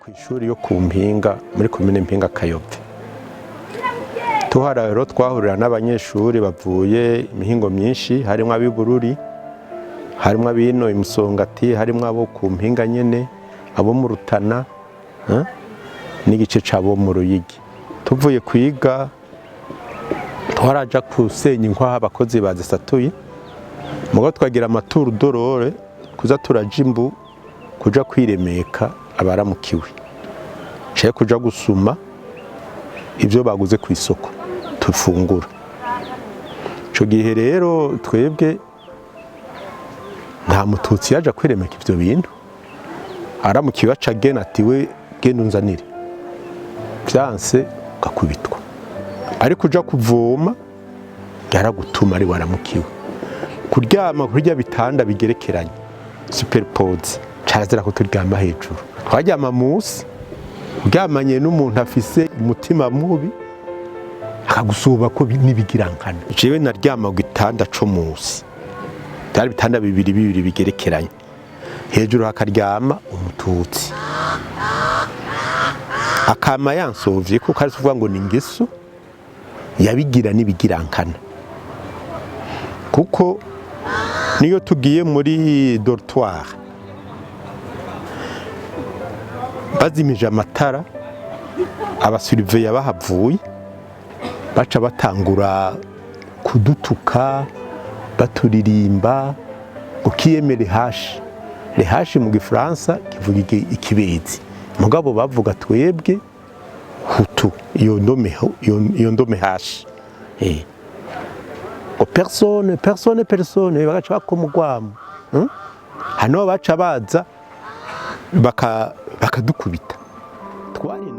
Ku ishuri yo ku Mpinga, muri komine Mpinga Kayove. Tuhara rero twahurira n'abanyeshuri bavuye imihingo myinshi, harimo ab'iBururi, harimo ab'ino imusongati, harimo abo ku Mpinga nyene, abo mu Rutana, n'igice c'abo mu Ruyigi. Tuvuye kwiga twaraja kusenya inkwaha abakozi bazisatuye, mugo twagira ama tour de rôle, kuza turaja imbu kuja kwiremeka abaramukiwe, caye kuja gusuma ibyo baguze ku isoko tufungura. Ico gihe rero twebwe nta Mututsi yaja kwiremeka ivyo bintu. Aramukiwe aca agena ati: "We genda unzanire." Vyanse ugakubitwa. Ariko uja kuvoma yaragutuma ari waramukiwe. Kuryama kurya bitanda bigerekeranye, superposé, carazira ko turyama hejuru, twaryama musi. Uryamanye n'umuntu afise umutima mubi akagusuba ko n'ibigirankana. Jewe naryama ku gitanda co musi, byari ibitanda bibiri bibiri bigerekeranye, hejuru hakaryama Umututsi, akama yansovye, kuko ari kuvuga ngo ni ingeso yabigira n'ibigirankana. Kuko niyo tugiye muri dortoir bazimije amatara, aba surveillants bahavuye baca batangura kudutuka, baturirimba ngo kiyemere hashi rehashi. Mu Gifaransa kivuga ikibezi, mugabo bavuga twebwe Hutu, iyo ndome, iyo ndome hashi, ngo personne, personne, personne, bagaca bakoma urwamo. Hano baca baza bakadukubita. Twari